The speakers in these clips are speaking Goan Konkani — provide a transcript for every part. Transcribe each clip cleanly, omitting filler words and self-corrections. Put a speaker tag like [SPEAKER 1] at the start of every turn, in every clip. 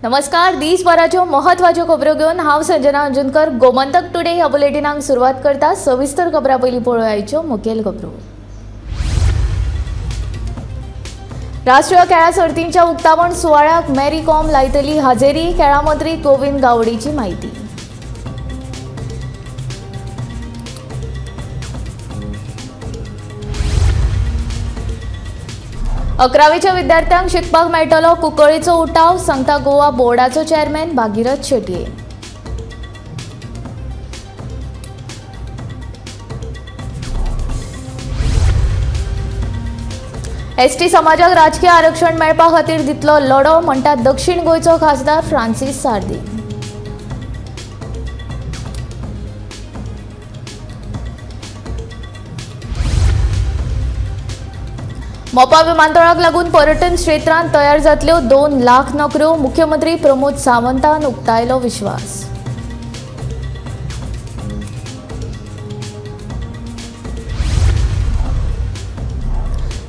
[SPEAKER 1] नमस्कार, दिसभराच्यो महत्वाच्यो खबरो घेवन हांव संजना अंजुनकर गोमंतक टुडे ह्या बुलेटिनाक सुरवात करता। सविस्तर खबरां पयलीं पळोवया मुखेल खबरो। राष्ट्रीय खेळां सर्तींच्या उक्तावण सुवाळ्याक मॅरी कॉम लायतली हाजेरी, खेळां मंत्री गोविंद गावडेची म्हायती। अकरावीच्या विद्यार्थ्यांक शिकपाक मेळटलो कुंकळीचो उठाव, सांगता गोवा बोर्डाचो चेअरमॅन भागीरथ शेटये। एसटी समाजाक राजकीय आरक्षण मेळपा खातीर दितलो लढो, म्हणटा दक्षिण गोंयचो खासदार फ्रांसीस सार्दीन। मोपा विमानतळाक लागून पर्यटन क्षेत्रांत तयार जातल्यो 2 लाख नोकऱ्यो, मुख्यमंत्री प्रमोद सावंतान उक्तायलो विश्वास।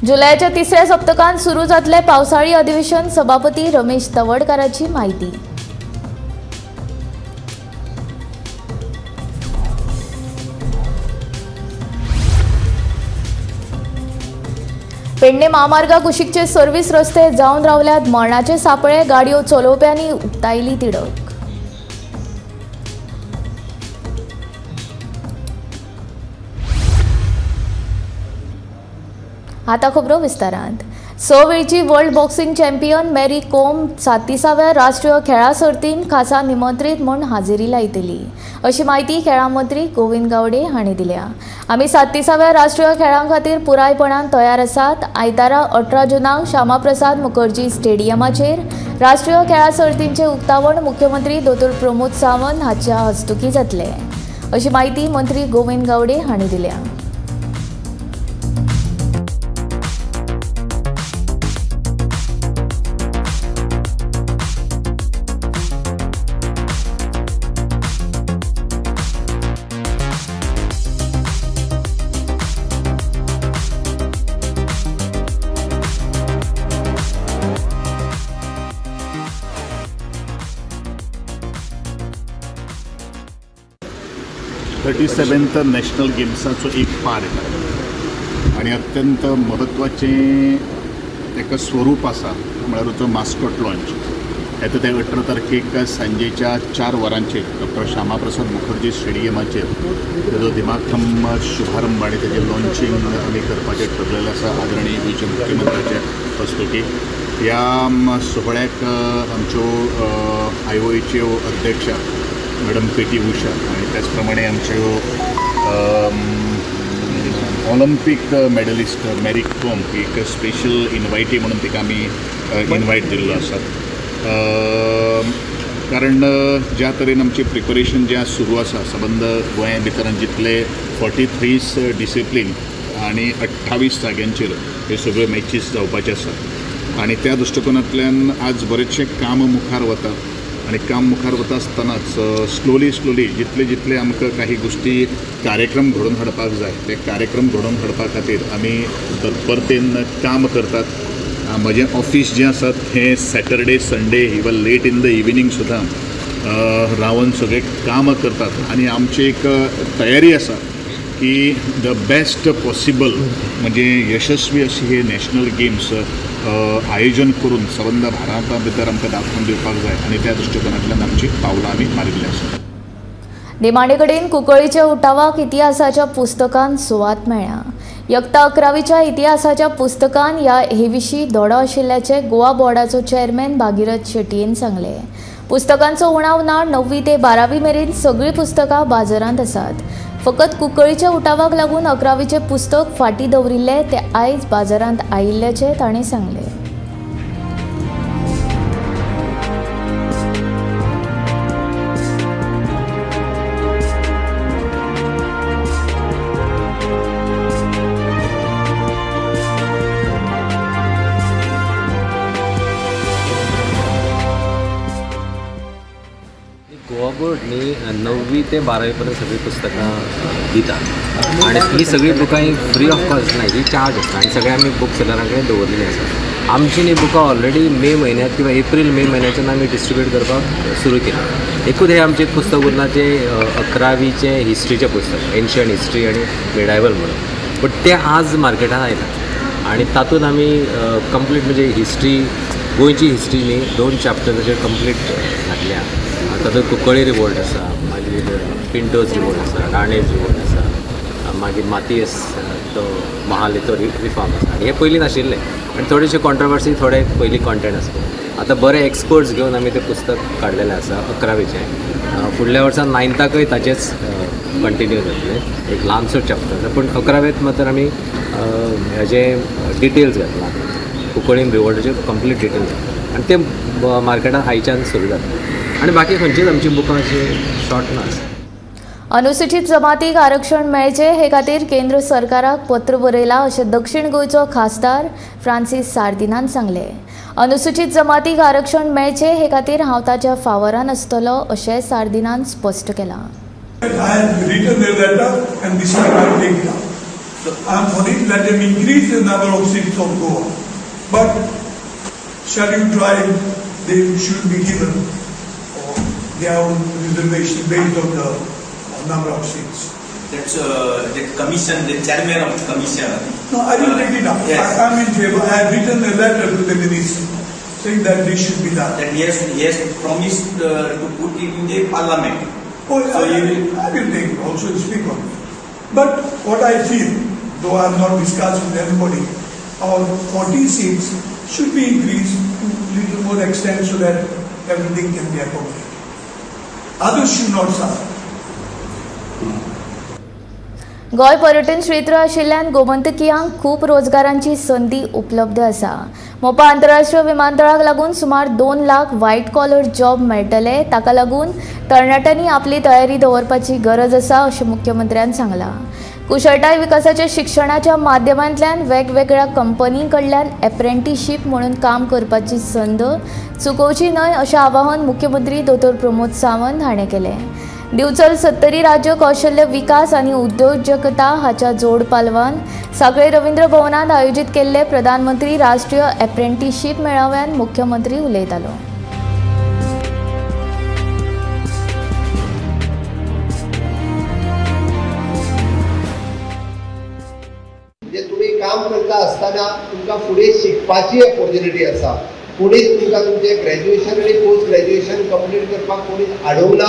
[SPEAKER 1] जुलयाच्या तिसऱ्या सप्तकांत सुरू जातले पावसाळी अधिवेशन, सभापती रमेश तवडकाराची म्हायती। पेडणे म्हामार्गा कुशीकचे सर्व्हिस रस्ते जावन रावल्यात मरणाचे सापळे, गाडयो चलोवप्यांनी उक्तायली तिडक। आता खबरो विस्तारांत। 6 वेळची world boxing champion Mary Kom 37व्या राष्ट्रीय खेळां सर्तींत खासा निमंत्रीत म्हूण हाजेरी लायतली, अशी म्हायती खेळां मंत्री गोविंद गावडे हांणी दिल्या। आमी 37व्या राष्ट्रीय खेळां खातीर पुरायपणान तयार आसात। आयतारा 18 जुनाक श्यामाप्रसाद मुखर्जी स्टेडियमाचेर राष्ट्रीय खेळां सर्तींचें उक्तावण मुख्यमंत्री दोतोर प्रमोद सावंत हाच्या हस्तुकीं जातलें, अशी म्हायती मंत्री गोविंद गावडे हांणी दिल्या।
[SPEAKER 2] थर्टी सेवन्थ नॅशनल गेम्साचो एक पार्ट आनी अत्यंत म्हत्वाचें ताका स्वरूप आसा, म्हळ्यार तो मास्कॉट लॉन्च। येता ते 18 तारखेक सांजेच्या 4 वरांचेर डॉक्टर श्यामाप्रसाद मुखर्जी स्टेडियमाचेर ताजो दिमाखम शुभारंभ आनी ताजें लॉन्चिंग आमी करपाचें ठरलेलें आसा आदरणीय गोंयच्या मुख्यमंत्र्याचे हस्तुकीं। ह्या सुवाळ्याक आमच्यो आय ओ एच्यो अध्यक्षा मॅडम पी टी उषा आनी त्याच प्रमाणे आमच्यो ऑलिम्पीक मेडलिस्ट मॅरी कॉम एक स्पेशल इनवायटी म्हणून तिका आमी इनवायट दिल्लो आसा। कारण ज्या तरेन आमचें प्रिपरेशन जें आज सुरू आसा सबंद गोंया भितर जितले 43 डिसिप्लीन आनी 28 जाग्यांचेर हे सगळ्यो मॅचीस जावपाचे आसा आनी त्या दृश्टिकोनांतल्यान आज बरेचशें काम मुखार वता आनी काम मुखार वता आसतनाच स्लोली स्लोली जितले जितले आमकां काही गोश्टी कार्यक्रम घडोवन हाडपाक जाय ते कार्यक्रम घडोवन हाडपा खातीर आमी तत्परतेन काम करतात। म्हजें ऑफीस जें आसा तें Saturday Sunday even late in the evening सुद्दां रावन सगळें काम करतात आनी आमची एक तयारी आसा की the best possible म्हणजे यशस्वी अशी हे नॅशनल गेम्स आयोजन करून सबंद भारता भितर आमकां दाखोवन दिवपाक जाय आनी त्या दृश्टिकोनांतल्यान आमची पावलां आमी मारिल्लीं आसात।
[SPEAKER 1] निमाणे कडेन कुंकळीच्या उठावाक इतिहासाच्या पुस्तकान सुवात मेळ्ळ्या। यक्ता 11वीच्या इतिहासाच्या पुस्तकान ह्या हे विशीं धडो आशिल्ल्याचें गोवा बोर्डाचो चेअरमॅन भागीरथ शेटयेन सांगलें। पुस्तकांचो उणाव ना, 9वी ते 12वी मेरेन सगळीं पुस्तकां बाजारांत आसात। फकत कुंकळीच्या उठावाक लागून 11वीचें पुस्तक फाटीं दवरिल्लें तें आयज बाजारांत आयिल्ल्याचें ताणें सांगलें।
[SPEAKER 3] गोवा बोर्ड न्ही 9वी ते 12वी पर्यंत सगळीं पुस्तकां दिता आनी ही सगळीं बुकां ही फ्री ऑफ कॉस्ट ना, ही चार्ज आसता आनी सगळें आमी बूक सेलरां कडेन दवरलेली आसा। आमची न्ही बुकां ऑलरेडी मे म्हयन्यांत किंवा एप्रील मे म्हयन्याच्यान आमी डिस्ट्रिब्यूट करपाक सुरू केली. एकूच हें आमचें पुस्तक उरलां जें 11वीचें हिस्ट्रीचें पुस्तक, एन्शियंट हिस्ट्री आनी मिडायवल म्हणून, बट तें आज मार्केटान आयलां आनी तातूंत आमी कंप्लीट म्हणजे हिस्ट्री, गोंयची हिस्ट्री न्ही 2 चॅप्टर्स अशे कंप्लीट घातल्या. तातूंत कुंकळी रिवोल्ट आसा, मागीर पिंटोज रिवोल्ट आसा, राणेज रिवोल्ट आसा, मागीर मातियस तो महालेचो रिफॉर्म आसा. आनी हें पयलीं नाशिल्लें आनी थोडेशे कॉन्ट्रोवर्सी, थोडे पयलीं कॉन्टेंट आसा. आतां बरे एक्सपर्ट्स घेवन आमी तें पुस्तक काडलेलें आसा 11वीचें. फुडल्या वर्सा 9थाकय ताचेच कंटिन्यू जातलें, एक ल्हानसो चॅप्टर आसा. पूण 11वेंत मात्र आमी हेजे डिटेल्स घातला, कुंकळीम रिवोल्टाचे कंप्लीट डिटेल्स घातला आनी तें मार्केटान आयच्यान सुरू जातलें. आनी बाकी खंयचीच आमची बुकां अशी शॉर्ट ना.
[SPEAKER 1] अनुसूचित जमातीक आरक्षण मेळचें हे खातीर केंद्र सरकाराक पत्र बरयलां अशें दक्षिण गोंयचो खासदार फ्रांसीस सार्दिनान सांगलें. अनुसूचित जमातीक आरक्षण मेळचें हे खातीर हांव ताच्या फावरान आसतलो अशें सार्दिनान स्पश्ट केलां.
[SPEAKER 4] I have written a letter and this time I will take it up. I am for it, let them increase the number of seats of Goa. But scheduled tribe, they should be given their own reservation based on the number of seats.
[SPEAKER 5] That's the commission, the chairman of the commission.
[SPEAKER 4] No, I will take it up. Yes. I am in favor. I have written a letter to the minister saying that this should be done.
[SPEAKER 5] That he has promised to put it in the parliament.
[SPEAKER 4] Oh,
[SPEAKER 5] so
[SPEAKER 4] I will take it also and speak on it. But what I feel, though I have not discussed with anybody, our 40 seats should be increased to little more extent so that everything can be accommodated. Others should not suffer.
[SPEAKER 1] Goa पर्यटन क्षेत्र आशिल्ल्यान गोमंतकियांक खूब रोजगारांची संदी उपलब्ध आसा. मोपा आंतरराष्ट्रीय विमानतळाक लागून सुमार 2 लाख व्हायट कॉलर जॉब मेळटले. ताका लागून तरणाट्यांनी आपली तयारी दवरपाची गरज आसा अशें मुख्यमंत्र्यान सांगलां. कुशळटाय विकासाच्या शिक्षणाच्या माध्यमांतल्यान वेगवेगळ्या कंपनी कडल्यान एप्रेंटिशीप म्हणून काम करपाची संद चुकोवची न्हय अशें आवाहन मुख्यमंत्री दोतोर प्रमोद सावंत हाणें केलें. दिवचल सत्तरी राज्य कौशल्य विकास आनी उद्योजकता हाच्या जोड पालवान सांखळे रवींद्र भवनांत आयोजीत केल्ले प्रधानमंत्री राष्ट्रीय एप्रेंटिशीप मेळाव्यान मुख्यमंत्री उलयतालो.
[SPEAKER 6] म्हणजे तुमी काम करता आसतना तुमकां फुडें शिकपाची ऑपॉर्च्युनिटी आसा. कोणीच तुमकां तुमचें ग्रॅज्युएशन आनी पोस्ट ग्रॅज्युएशन कंप्लीट करपाक कोणीच आडोवना,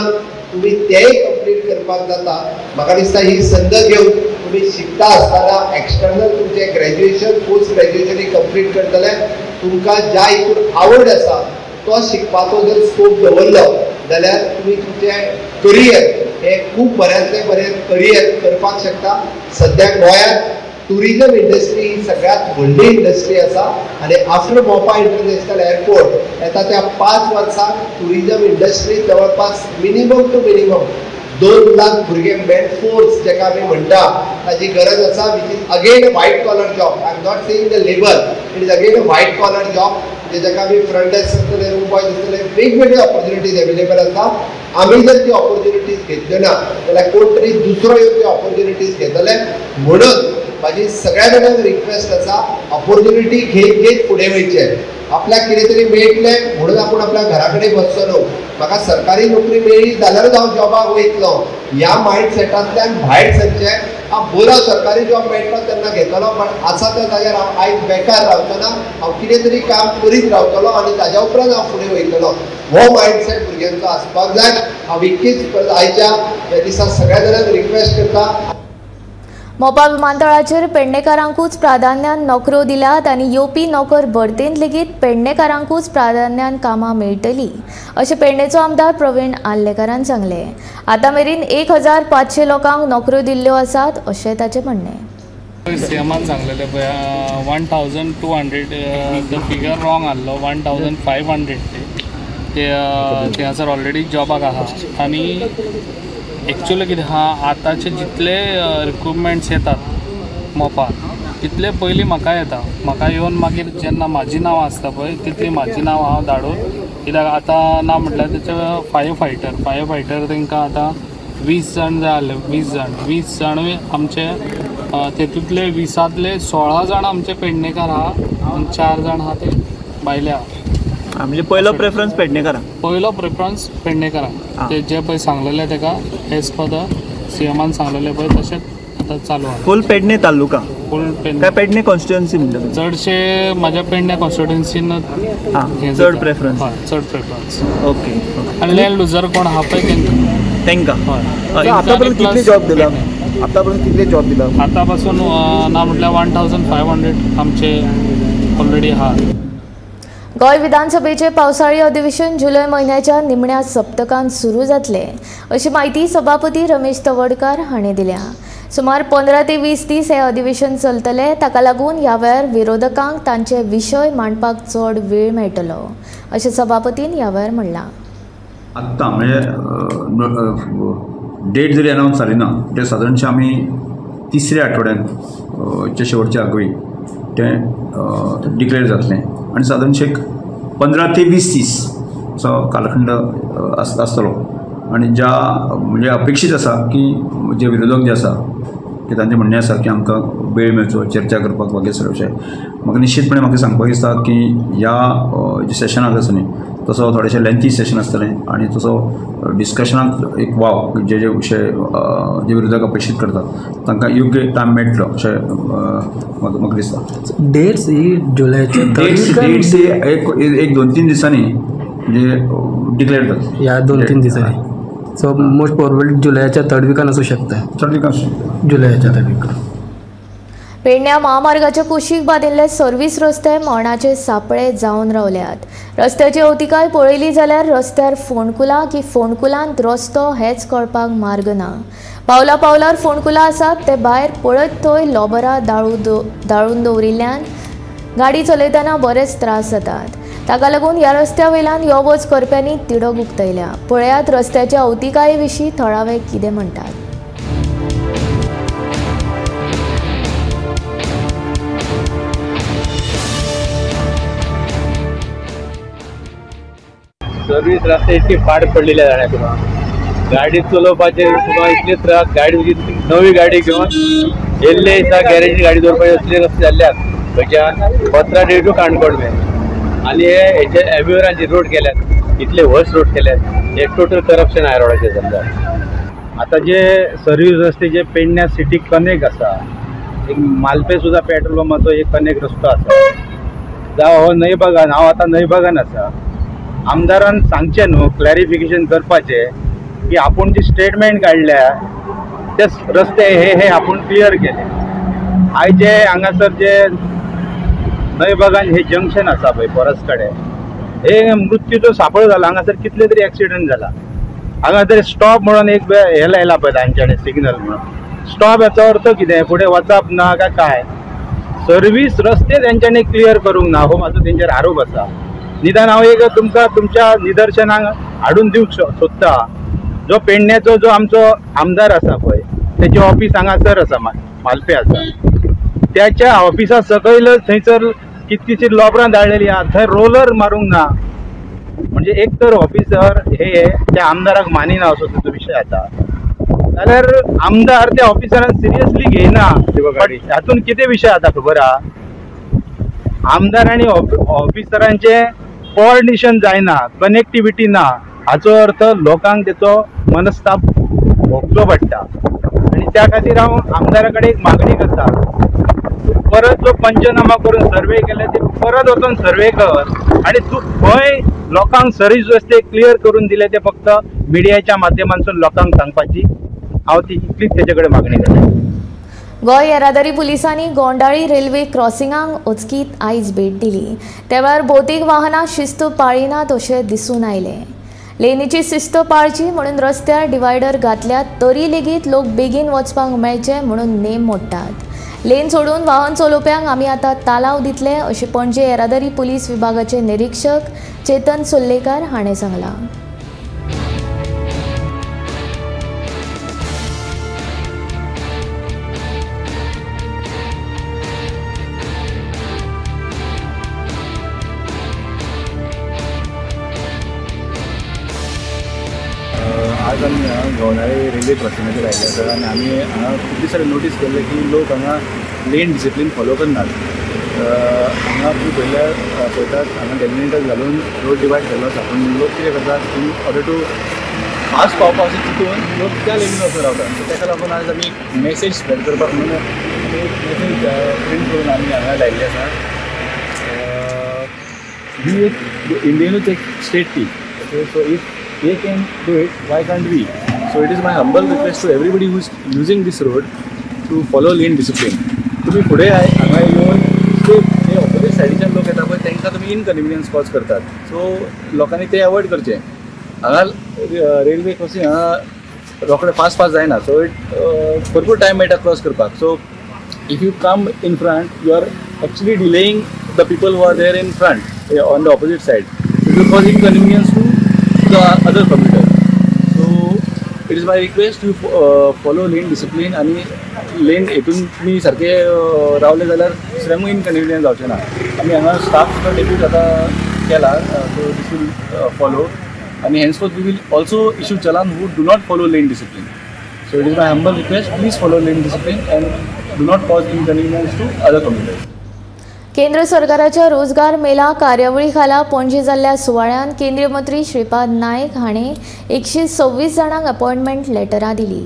[SPEAKER 6] तुमी तेंय कंप्लीट करपाक जाता. म्हाका दिसता ही संद घेवन तुमी शिकता आसतना एक्सटर्नल तुमचें ग्रॅज्युएशन पोस्ट ग्रॅज्युएशन कंप्लीट करतले, तुमकां ज्या हितून आवड आसा तो शिकपाचो जर स्कोप दवरलो जाल्यार तुमी तुमचें करियर हें खूब बऱ्यांतलें बरें करियर करपाक शकता. सद्या गोंयांत टुरिजम इंडस्ट्री ही सगळ्यात व्हडली इंडस्ट्री आसा आनी आफ्टर मोपा इंटरनॅशनल एअरपोर्ट येता त्या 5 वर्सांत टुरिजम इंडस्ट्री जवळपास मिनिमम टू मिनिमम 2 लाख भुरगे मॅन फोर्स जेका आमी म्हणटा ताजी गरज आसा, which is again a white collar job. I am not saying the labour, it is again a white collar job. म्हणजे जाका आमी फ्रंट डेस्क आसतले, रूम बॉयज आसतले, वेगवेगळे ऑपॉर्च्युनिटीज अवेलेबल आसा. आमी जर ती ऑपॉर्च्युनिटीज घेतल्यो ना जाल्यार कोण तरी दुसरो येवन त्यो ऑपॉर्च्युनिटीज घेतले. म्हणून म्हाजी सगळ्या जाणांक रिक्वेस्ट आसा, ऑपॉर्च्युनिटी घेत घेत फुडें वयचें. आपल्याक कितें तरी मेळटलें म्हणून आपूण आपल्या घरा कडेन बसचो न्हू. म्हाका सरकारी नोकरी मेळ्ळी जाल्यारूच हांव जॉबाक वयतलो ह्या मायंडसेटांतल्यान भायर सरचें. हांव बरो सरकारी जॉब मेळटलो तेन्ना घेतलो, पण आसा त्या जाग्यार हांव आयज बेकार रावचो ना, हांव कितें तरी काम करीत रावतलो आनी ताज्या उपरांत हांव फुडें वयतलो. हो मायंडसेट भुरग्यांचो आसपाक जाय. हांव इतकीच परत आयच्या ह्या दिसा सगळ्या जाणांक रिक्वेस्ट करता.
[SPEAKER 1] मोपा विमानतळाचेर पेडणेकारांकूच प्राधान्यान नोकऱ्यो दिल्यात आनी येवपी नोकर भरतेंत लेगीत पेडणेकारांकूच प्राधान्यान कामां मेळटली अशें पेडणेचो आमदार प्रवीण आर्लेकारान सांगलें. आतां मेरेन 1500 लोकांक नोकऱ्यो दिल्ल्यो आसात अशें ताचें म्हणणें.
[SPEAKER 7] सीएमान सांगलेलें पळय 1200 the figure wrong आहलो, 1500 ते थंयसर ऑलरेडी जॉबाक आहा. आनी एक्चुअली कितें आहा, आतांचे जितले रिक्रुटमेंट्स येतात मोपा तितले पयलीं म्हाका येता. म्हाका येवन मागीर जेन्ना म्हाजी नांवां आसता पळय तितलीं म्हाजी नांवां हांव धाडून, कित्याक आतां ना म्हटल्यार तेचे फायर फायटर तांकां आतां 20 जाण जाय आसले, 20 जाणूय आमचे तेतूंतले 20तले 16 जाण आमचे पेडणेकार आहा आनी 4 जाण आहा ते भायले आहा.
[SPEAKER 8] म्हणजे पयलो प्रेफरन्स पेडणेकारांक?
[SPEAKER 7] पयलो प्रेफरन्स पेडणेकारांक. ते जे पळय सांगलेले तेका एज पर the सीएमान सांगलेले पळय तशेंच आतां चालू आहा.
[SPEAKER 8] फूल पेडणे तालुका?
[SPEAKER 7] फूल पेडणे
[SPEAKER 8] काय पेडणे कॉन्स्टिट्युएन्सी म्हणटा?
[SPEAKER 7] चडशे म्हाज्या पेडणे कॉन्स्टिट्युएन्सीन
[SPEAKER 8] चड प्रेफरन्स.
[SPEAKER 7] हय, चड प्रेफरन्स.
[SPEAKER 8] ओके.
[SPEAKER 7] आनी लँड लुजर कोण आहा पळय
[SPEAKER 8] तेंकां.
[SPEAKER 7] हय.
[SPEAKER 9] आतापर्यंत कितले जॉब दिला? आतापर्यंत कितले जॉब दिला?
[SPEAKER 7] आतां पासून ना म्हटल्यार 1500 आमचे ऑलरेडी आहा.
[SPEAKER 1] गोंय विधानसभेचे पावसाळी अधिवेशन जुलय म्हयन्याच्या निमण्या सप्तकांत सुरू जातले अशी म्हायती सभापती रमेश तवडकार हांणी दिल्या. सुमार 15 ते 20 दीस हे अधिवेशन चलतले. ताका लागून ह्या वेळार विरोधकांक तांचे विशय मांडपाक चड वेळ मेळटलो अशें सभापतीन ह्या वेळार म्हणलां.
[SPEAKER 10] आत्तां म्हणजे डेट जरी अनावन्स जाली ना ते सादारणशें आमी तिसऱ्या आठवड्यांत शेवटच्या आगळी तें डिक्लेअर जातलें आनी सादारणशें एक 15 ते 20 दीस असो कालखंड आसतलो. आनी ज्या म्हणजे अपेक्षीत आसा की जे विरोधक जे आसा की तांचें म्हणणें आसा की आमकां वेळ मेळचो चर्चा करपाक वगैरे सगळे विशय. म्हाका निश्चितपणे म्हाका सांगपाक दिसता की ह्या जे सेशनाक आसा न्ही तसो थोडेशें लेंथी सेशन आसतलें आनी तसो डिस्कशनाक एक वाव जे जे विशय जे विरोधक अपेक्षीत करतात तांकां योग्य टायम मेळटलो अशें म्हाका दिसता.
[SPEAKER 11] डेट्स ही जुलयाचे
[SPEAKER 10] डेट्स एक 2-3 दिसांनी म्हणजे डिक्लेअर जाता.
[SPEAKER 11] ह्या 2-3 दिसांनी. सो मोस्ट प्रोबेबली जुलयाच्या थर्ड विकान आसूं शकता.
[SPEAKER 10] थर्ड विकान आसूं शकता,
[SPEAKER 11] जुलयाच्या थर्ड विकान.
[SPEAKER 1] पेडण्या महामार्गाच्या कुशीक बांदिल्ले सर्वीस रस्ते मरणाचे सापळे जावन रावल्यात. रस्त्याची अवतिकाय पळयली जाल्यार रस्त्यार फोंडकुलां की फोंडकुलांत रस्तो हेच कळपाक मार्ग ना. पावला पावलार फोंडकुलां आसात ते भायर पळयत थंय लोबरां दाळून दवरिल्ल्यान गाडी चलयतना बरेच त्रास जातात. ताका लागून ह्या रस्त्या वयल्यान यो वच करप्यांनी तिडक उक्तायल्या. पळयात रस्त्याच्या अवतिकाये विशीं थळावे कितें म्हणटात.
[SPEAKER 12] सर्वीस रस्ते इतकी फाट पडलेली जाणा तुका गाडी चलोवपाचे तुका इतले त्रास. गाडी तुजी नवी गाडी घेवन येल्ले दिसा गॅरेजी गाडी दवरपाची असले रस्ते जाल्ले आसा खंयच्यान पत्रा डे टू काणकोण मेरेन. आनी हे हेजे एम्युरांचे रोड केल्यात इतले वर्स रोड केल्यात हे टोटल करप्शन आहा रोडाचेर समजा.
[SPEAKER 13] आतां जे सर्वीस रस्ते जे पेडण्या सिटीक कनेक्ट आसा एक मालपे सुद्दां पेट्रोल पंपाचो एक कनेक्ट रस्तो आसा जावं हो न्हंयबागान. हांव आतां न्हंयबागान आसा. आमदारान सांगचें न्हू क्लॅरिफिकेशन करपाचें की आपूण जी स्टेटमेंट काडल्या ते रस्ते हे हे आपूण क्लियर केले. आयज जे हांगासर जे न्हंयबागान हे जंक्शन आसा पळय परस कडेन हे मृत्यूचो सापळो जाला. हांगासर कितले तरी एक्सिडंट जाला. हांगासर स्टॉप म्हणून एक हे लायला पळय तांच्यानी सिग्नल म्हणून. स्टॉप हाचो अर्थ कितें फुडें वचप ना काय काय? सर्वीस रस्ते तेंच्यांनी क्लियर करूंक ना हो म्हाजो तेंचेर आरोप आसा. निदान हांव एक तुमकां तुमच्या निदर्शनाक हाडून दिवंक सोदता. जो पेडण्याचो जो आमचो आमदार आसा पळय तेचें ऑफीस हांगासर आसा मालपे आसा. त्याच्या ऑफिसा सकयल थंयसर कितकीशी लोबरां दाळलेली आहा थंय रोलर मारूंक ना. म्हणजे एक तर ऑफिसर हे त्या आमदाराक मानिना असो तेजो विशय जाता जाल्यार आमदार त्या ऑफिसरान सिरियसली घेयना. हातून कितें विशय जाता खबर आहा? आमदार आनी ऑफिसरांचें कोऑर्डिनेशन जायना, कनेक्टिविटी ना. हाचो अर्थ लोकांक तेचो मनस्ताप भोगचो पडटा. आनी त्या खातीर हांव आमदारा कडेन एक मागणी करता परत जो पंचनामा करून सर्वे केले ते परत वचून सर्वे कर आनी तूं खंय लोकांक सर्वीस रस्ते क्लियर करून दिले ते फक्त मिडियाच्या माध्यमांतसून लोकांक सांगपाची हांव ती इतलीच तेजे कडेन मागणी करता.
[SPEAKER 1] गोंय येरादारी पुलिसांनी गोंडाळी रेल्वे क्रॉसिंगांक अचकीत आयज भेट दिली. त्या वेळार भौतेक वाहनां शिस्त पाळिनात अशें दिसून आयलें. लेनीची शिस्त पाळची म्हणून रस्त्यार डिवायडर घातल्यात तरी लेगीत लोक बेगीन वचपाक मेळचे म्हणून नेम मोडटात. लेन सोडून वाहन चलोवप्यांक आमी आतां तालाव दितले अशें पणजे येरादारी पुलीस विभागाचे निरीक्षक चेतन सोल्लेकार हाणें सांगलां.
[SPEAKER 14] आज आमी गवनाळे रेल्वे क्रॉसिंगाचेर आयिल्ले आसा आनी आमी हांगा खूब दिसांनी नोटीस केल्लें की लोक हांगा लेन डिसिप्लीन फॉलो करनात. हांगा तूं पयल्यार पळयतात हांगा डेलिमिटर घालून रोड डिवायड केल्लो आसा, पूण लोक कितें करतात इन ऑर्डर टू फास्ट पावपा अशें चिंतून लोक त्या लेनीन वचून रावतात. सो ताका लागून आज आमी मॅसेज स्प्रेड करपाक म्हणून आमी एक मॅसेज प्रिंट करून आमी हांगा लायिल्ली आसा. ही एक इंडियनूच एक स्टेट ती. Okay, so if they can do it, why can't we? So it is my humble request to everybody who is using this road to follow lane discipline. तुम्ही फुडें हांगा येवन ते ऑपोजीट सायडीच्यान लोक येता पळय तांकां तुमी इनकन्विनियन्स कॉज करतात. सो लोकांनी ते अवॉयड करचें. हांगा रेल्वे क्रॉसिंग हांगा रोखडें फास्ट फास्ट जायना, सो it भरपूर टायम मेळटा क्रॉस करपाक. So if you come in front you are actually delaying the people who are there in front on the opposite side. It will cause inconvenience to the other commuter. So it is my request to follow lane discipline आनी लेन हेतून तुमी सारके रावले जाल्यार दुसऱ्यांकूय इनकन्विनियन्स जावचें ना. आमी हांगा स्टाफ सुद्दां डेप्यूट आतां केला, सो दीस will follow आनी henceforth we will also issue challan who do not follow lane discipline. So it is my humble request, please follow lane discipline and do not cause inconvenience to other commuters.
[SPEAKER 1] केंद्र सरकाराच्या रोजगार मेला कार्यावळी खाला पणजे जाल्ल्या सुवाळ्यांत केंद्रीय मंत्री श्रीपाद नायक हाणें 126 जाणांक अपॉयंटमेंट लेटरां दिली.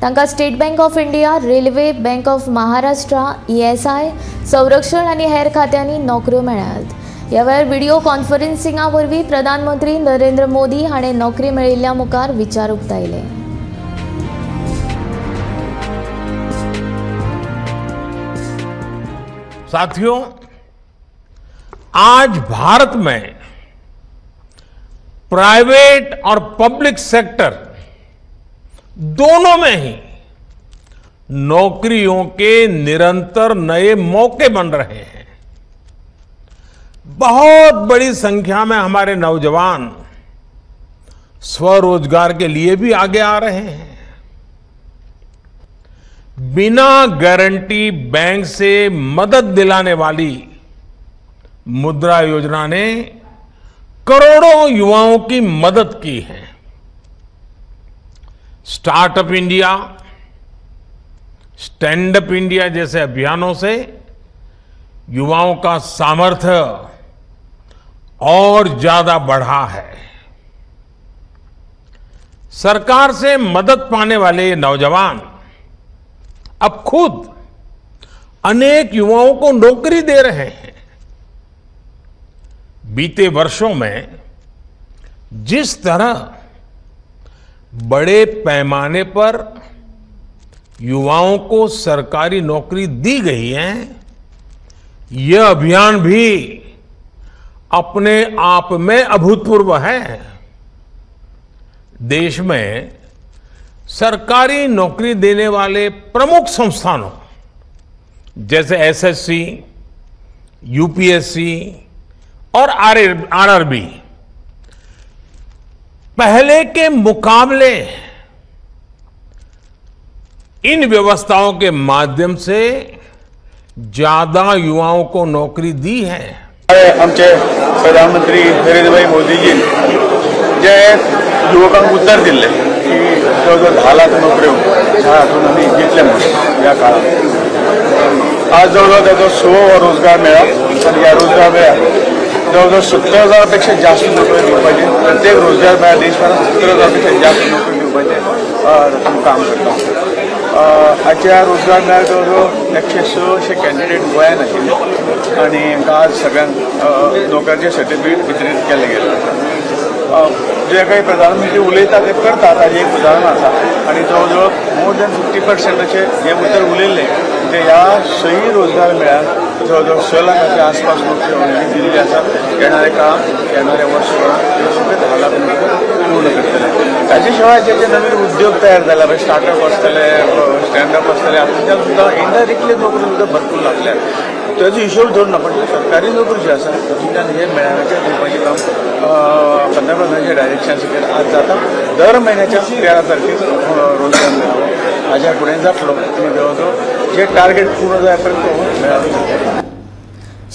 [SPEAKER 1] तांकां State Bank of India, railway, Bank of Maharashtra, ESI, संरक्षण आनी हेर खात्यांनी नोकऱ्यो मेळ्ळ्यात. ह्या वेळार व्हिडिओ कॉन्फरन्सिंगा वरवीं प्रधानमंत्री नरेंद्र मोदी हाणें नोकरी मेळिल्ल्या मुखार विचार उक्तायले.
[SPEAKER 15] साथियों, आज भारत में प्राइवेट और पब्लिक सेक्टर दोनों में ही नौकरियों के निरंतर नए मौके बन रहे हैं। बहुत बड़ी संख्या में हमारे नौजवान स्वरोजगार के लिए भी आगे आ रहे हैं। बिना गारंटी बैंक से मदद दिलाने वाली मुद्रा योजना ने करोड़ों युवाओं की मदद की है। Startup India, stand up India जैसे अभियानों से युवाओं का सामर्थ्य और ज्यादा बढ़ा है। सरकार से मदद पाने वाले नौजवान अब खुद अनेक युवाओं को नौकरी दे रहे हैं। बीते वर्षों में जिस तरह बड़े पैमाने पर युवाओं को सरकारी नौकरी दी गई है, यह अभियान भी अपने आप में अभूतपूर्व है। देश में सरकारी नौकरी देने वाले प्रमुख संस्थानों जैसे एसएससी, यूपीएससी और आरआरबी पहले के मुकाबले इन व्यवस्थाओं के माध्यम से ज्यादा युवाओं को नौकरी दी है।
[SPEAKER 16] आमचे प्रधानमंत्री नरेंद्रभाई मोदीजी जे युवकांक उत्तर दिल्लें की जवळ जवळ 10 लाख नोकऱ्यो ह्या हातून आमी दितले म्हणून ह्या काळांत आज जवळ जवळ ताचो 6वो रोजगार मेळा आनी ह्या रोजगार मेळा जवळ जवळ 70,000 पेक्षा जास्त नोकऱ्यो दिवपाचे, प्रत्येक रोजगार मेळा देशभरात 70,000 पेक्षा जास्त नोकऱ्यो दिवपाचें काम करता। आजच्या रोजगार मेळा जवळ जवळ 106 कॅन्डिडेट गोंयांत आशिल्ले आनी हांकां आज सगळ्यांक नोकऱ्याचे सर्टिफिकेट वितरीत केले गेले। जे काही प्रधानमंत्री उलयता ते करतात ताजें एक उदाहरण आसा आनी जवळ जवळ मोर दॅन 50% अशें हें उतर उलयल्लें ते ह्या सही रोजगार मेळ्ळ्यार जवळ जवळ 6 लाखाच्या आसपास नोकऱ्यो ऑलरेडी दिल्ली आसा। येणाऱ्या काळांत येणाऱ्या वर्सभरांत त्यो सगळे 10 लाख नोकऱ्यो पूर्ण करतले। ताजे शिवाय जे जे नवीन उद्योग तयार जाल्या, स्टार्टअप आसतले, स्टँडअप आसतले, हातूंतल्यान सुद्दां इनडायरेक्टली नोकऱ्यो सुद्दां भरपूर लागल्या। ताजो हिशोब धरून ना, पण सरकारी नोकरी जी आसा तातूंतल्यान हे मेळाव्याचें दिवपाचें काम पंतप्रधानाच्या डायरेक्शन सकयल आज जाता। दर म्हयन्याच्या 13 तारखेक रोजगार मेळावो हाज्या फुडें जातलो आनी जवळ जवळ जे टार्गेट पूर्ण जाय पर्यंत हो मेळावो जातलो।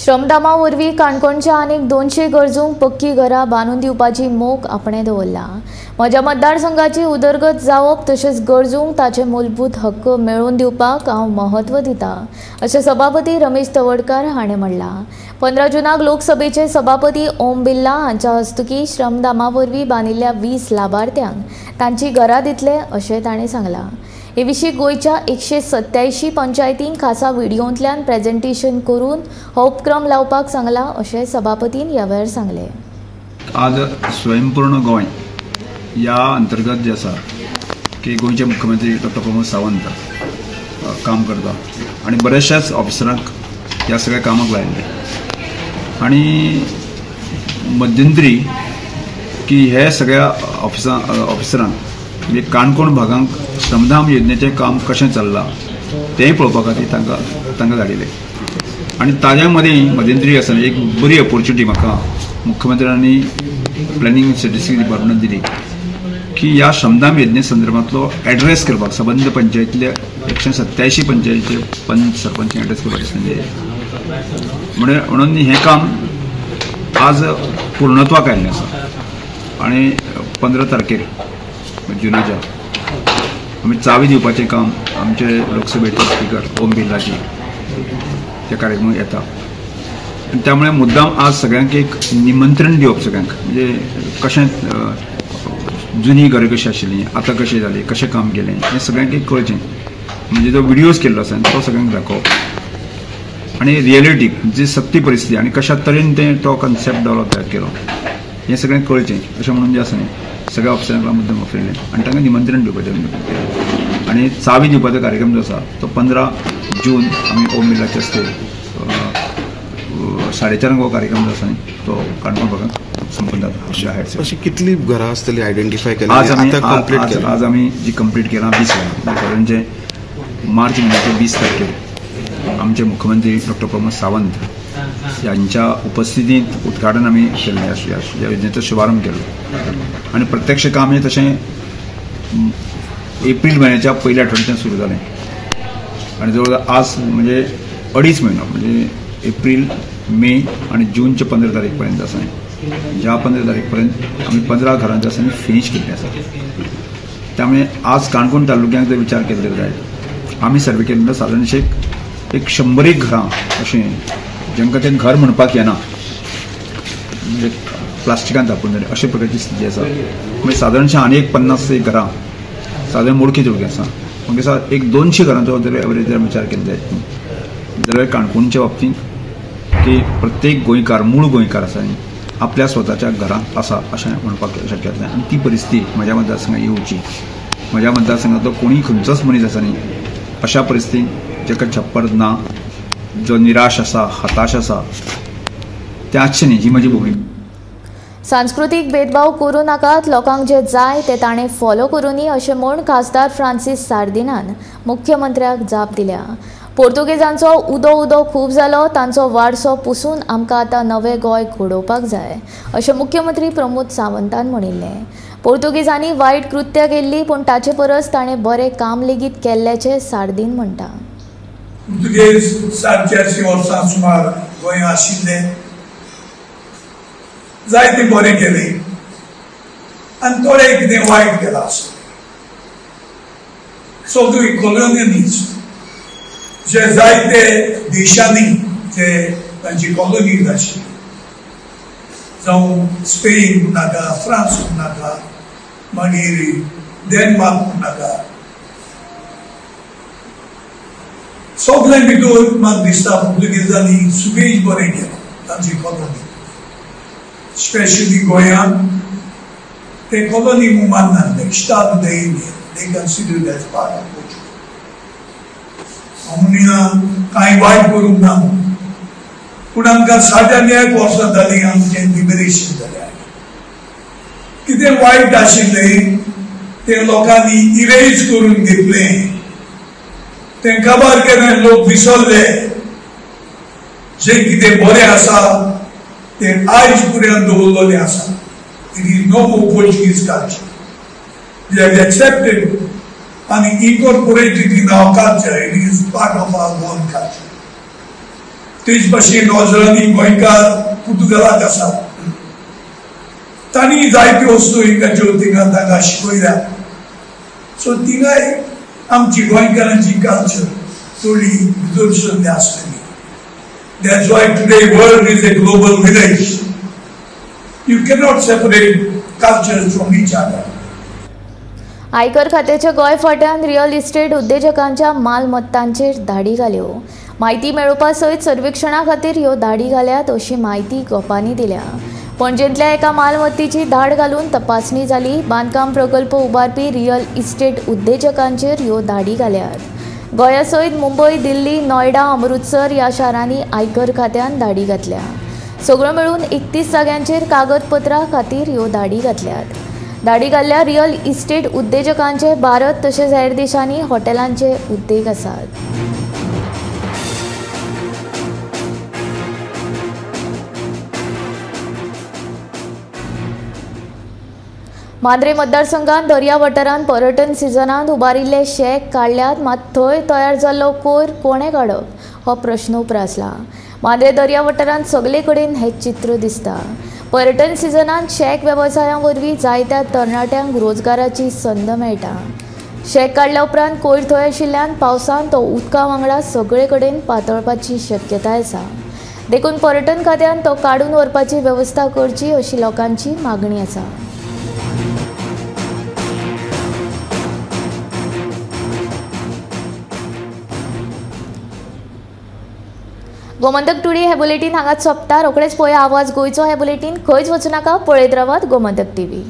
[SPEAKER 1] श्रमदामा वरवीं काणकोणच्या आनीक 200 गरजूंक पक्की घरां बांदून दिवपाची मोख आपणें दवरला. म्हज्या मतदारसंघाची उदरगत जावप तशेंच गरजूंक ताचे मूलभूत हक्क मेळोवन दिवपाक हांव म्हत्व दिता अशें सभापती रमेश तवडकार हाणें म्हणलां. 15 जूनाक लोकसभेचे सभापती ओम बिर्ला हांच्या हस्तुकीं श्रमदामा वरवीं बांदिल्ल्या 20 लाभार्थ्यांक तांची घरां दितले अशें ताणें सांगलां. हे विशीं गोंयच्या 187 पंचायतींक खासा व्हिडियोंतल्यान प्रेझेंटेशन करून हो उपक्रम लावपाक सांगला अशें सभापतीन ह्या वेळार सांगलें.
[SPEAKER 10] आज स्वयंपूर्ण गोंय ह्या अंतर्गत जे आसा की गोंयचे मुख्यमंत्री डॉक्टर प्रमोद सावंत काम करता आनी बऱ्याचशाच ऑफिसरांक ह्या सगळ्या कामाक लायिल्ले आनी मध्यंतरी की हे सगळ्या ऑफिसरांक म्हणजे काणकोण भागांक श्रमधाम योजनेचें काम कशें चल्लां तेंय पळोवपा खातीर तांकां धाडिल्लें आनी ताज्या मदीं मध्यंतरी आसतना एक बरी ऑपॉर्च्युनिटी म्हाका मुख्यमंत्र्यांनी प्लॅनिंग स्टॅटिस्टिक्स डिपार्टमेंटान दिली की ह्या श्रमधाम योजने संदर्भांतलो एड्रेस करपाक सबंद पंचायतील्या 187 पंचायतीचे पंच सरपंच एड्रेस करपाचे संदी म्हणून हें काम आज पूर्णत्वाक आयिल्लें आसा आनी 15 तारखेर जुनाच्या आमी चावी दिवपाचें काम आमचे लोकसभेचे स्पिकर ओम बिर्लाजी त्या कार्यक्रमाक येता आनी त्यामुळे मुद्दाम आज सगळ्यांक एक निमंत्रण दिवप सगळ्यांक म्हणजे कशें जुनी घरां कशी आशिल्लीं आतां कशें जालीं कशें काम केलें हें सगळ्यांक एक कळचें म्हणजे जो व्हिडियोज केल्लो आसा तो सगळ्यांक दाखोवप आनी रियलिटी जी सत्य परिस्थिती आनी कशा तरेन तें तो कन्सेप्ट डेवलप तयार केलो हें सगळें कळचें अशें म्हणून जें आसा न्ही सगळ्या ऑफिसरांक मुद्दम आपयलें आनी तांकां निमंत्रण दिवपाचें आनी चावी दिवपाचो कार्यक्रम जो आसा तो 15 जून आमी ओम बिर्लाचे हस्ते 4:30 हो कार्यक्रम जो आसा न्ही तो काणकोण भागांत संपन्न जाता.
[SPEAKER 17] अशी कितली घरां आसतली आयडेंटिफाय केली?
[SPEAKER 10] आज आमी आज आमी जी कंप्लीट केलां 20 घरां. सादारणचे मार्च म्हयन्याचे 20 तारखेर आमचे मुख्यमंत्री डॉक्टर प्रमोद सावंत यांच्या उपस्थितींत उद्घाटन आमी केल्लें ह्या योजनेचो शुभारंभ केलो आनी प्रत्यक्ष काम हें तशें एप्रील म्हयन्याच्या पयल्या आठवड्याच्यान सुरू जालें आनी जवळ जवळ आज म्हणजे 2.5 म्हयनो म्हणजे एप्रील मे आनी जूनच्या 15 तारीख पर्यंत आसा ज्या 15 तारीख पर्यंत आमी 15 घरांचे आसा फिनीश केल्लें आसा. त्यामुळे आज काणकोण तालुक्यांत जर विचार केल्लो जायत आमी सर्वे केल्लो सादारणशे एक 100 घरां अशें जांकां तें घर म्हणपाक येना म्हणजे प्लास्टिकान धापून जालें अशे प्रकारची स्थिती आसा. म्हणजे सादारणशे आनी एक 50 घरां सादारण मोडकी तोडकी आसा मागीर एक 200 घरांचो जर एवरेज जर विचार केलो जायत न्ही जाल्यार काणकोणच्या बाबतींत की प्रत्येक गोंयकार मूळ गोंयकार आसा न्ही आपल्या स्वताच्या घरांत आसा अशें म्हणपाक शक्य जातलें आनी ती परिस्थिती म्हज्या मतदारसंघात येवची. म्हज्या मतदारसंघांतलो कोणूय खंयचोच मनीस आसा न्ही अशा परिस्थितींत जाका छप्पर ना जो निराश आसा हताश आसा तें आसचें न्ही ही म्हजी भोगणी.
[SPEAKER 1] सांस्कृतीक भेदभाव करूं नाकात, लोकांक जे जाय ते ताणें फॉलो करूंनी अशें म्हूण खासदार फ्रांसीस सार्दिनान मुख्यमंत्र्याक जाप दिल्या. पोर्तुगेजांचो उदो उदो खूब जालो, तांचो वारसो पुसून आमकां आतां नवें गोंय घडोवपाक जाय अशें मुख्यमंत्री प्रमोद सावंतान म्हणिल्लें. पोर्तुगेजांनी वायट कृत्यां केल्लीं पूण ताचे परस ताणें बरें काम लेगीत केल्ल्याचें सार्दीन म्हणटा.
[SPEAKER 4] पुर्तुगेज 450 वर्सां सुमार गोंयांत आशिल्ले, जायते बरें केलें आनी थोडें कितें वायट केलां आसतलें. सगळी कॉलोनियलिस्ट जे जायते देशांनी जे तांची कॉलोनीज आशिल्ली, जावं स्पेन म्हणनाका, फ्रांस म्हणनाका, मागीर डेन्मार्क म्हणनाका, सगळे भितर म्हाका दिसता पुर्तुगेजांनी सुबेज बरें केलां तांची कॉलोनी, स्पेशली गोंयांत ते कॉलोनी म्हूण माननासले. Estado de India they considered as part of Portugal. म्हणून कांय वायट करूंक ना, पूण आमकां 60 वर्सां जालीं आमचें लिबरेशन जालें. कितें वायट आशिल्लें तें लोकांनी इरेज करून घेतलें, तें काबार केलें, लोक विसरले. जें कितें बरें आसा तें आयज पर्यंत दवरलेलें आसा. It is no more Portuguese culture. We have accepted and incorporated in our culture. It is part of our own culture. ते तेच भाशेन रोजरांनी गोंयकार पुर्तुगालाक आसा, तांणी जायत्यो वस्तू हिंगाच्यो थिंगा तांकां शिकयल्या. सो थिंगाय आमची गोंयकारांची कल्चर थोडी भितर सरली आसतली. That's why today world is a global village. You cannot separate cultures from each other.
[SPEAKER 1] आयकर खात्याच्या गोंय फांट्यान रियल इस्टेट उद्देजकांच्या मालमत्तांचेर धाडी घाल्यो. म्हायती मेळोवपा सयत सर्वेक्षणा खातीर ह्यो धाडी घाल्यात अशी म्हायती गोपांनी दिल्या. पणजेंतल्या एका मालमत्तेची धाड घालून तपासणी जाली. बांदकाम प्रकल्प उबारपी रियल इस्टेट उद्देजकांचेर ह्यो धाडी घाल्यात. गोंया सयत मुंबय, दिल्ली, नोयडा, अमृतसर ह्या शारांनी आयकर खात्यान धाडी घातल्या. सगळ्यो मेळून 31 जाग्यांचेर कागदपत्रां खातीर ह्यो धाडी घातल्यात. धाडी घाल्ल्या रियल इस्टेट उद्देजकांचे भारत तशेंच हेर देशांनी हॉटेलांचे उद्देग आसात. मांद्रे मतदारसंघात दर्या वाठारांत पर्यटन सिजनांत उबारिल्ले शॅक काडल्यात, मात थंय तयार जाल्लो कोयर कोणें काडप हो प्रश्न उप्रासला. मांद्रे दर्या वाठारांत सगळे कडेन हें चित्र दिसता. पर्यटन सिजनांत शॅक वेवसाया वरवीं जायत्या तरणाट्यांक रोजगाराची संद मेळटा. शॅक काडल्या उपरांत कोयर थंय आशिल्ल्यान पावसान तो उदका वांगडा सगळे कडेन पातळपाची शक्यताय आसा. देखून पर्यटन खात्यान तो काडून व्हरपाची वेवस्था करची अशी लोकांची मागणी आसा. गोमंतक टुडे हे बुलेटीन हांगाच सोंपता. रोखडेच पळया आवाज गोंयचो हे बुलेटीन. खंयच वचूं नाका, पळयत रावात गोमंतक टीव्ही.